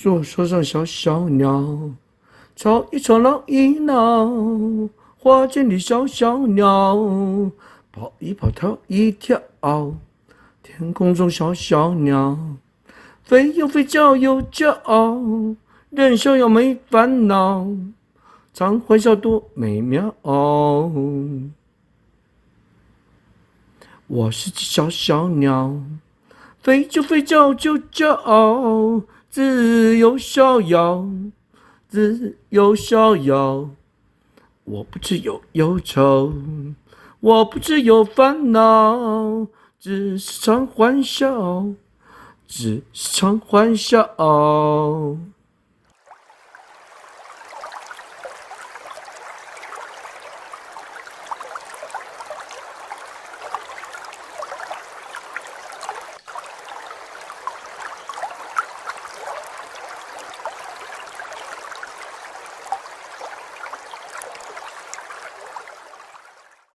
树树上小小鸟，吵一吵闹一闹，花间里小小鸟，跑一跑跳一跳，天空中小小鸟，飞又飞叫又叫，任逍遥没烦恼，常欢笑多美妙。我是只小小鸟，飞就飞，叫就叫，自由逍遥，自由逍遥。我不知有忧愁，我不知有烦恼，只是常欢笑，只是常欢笑。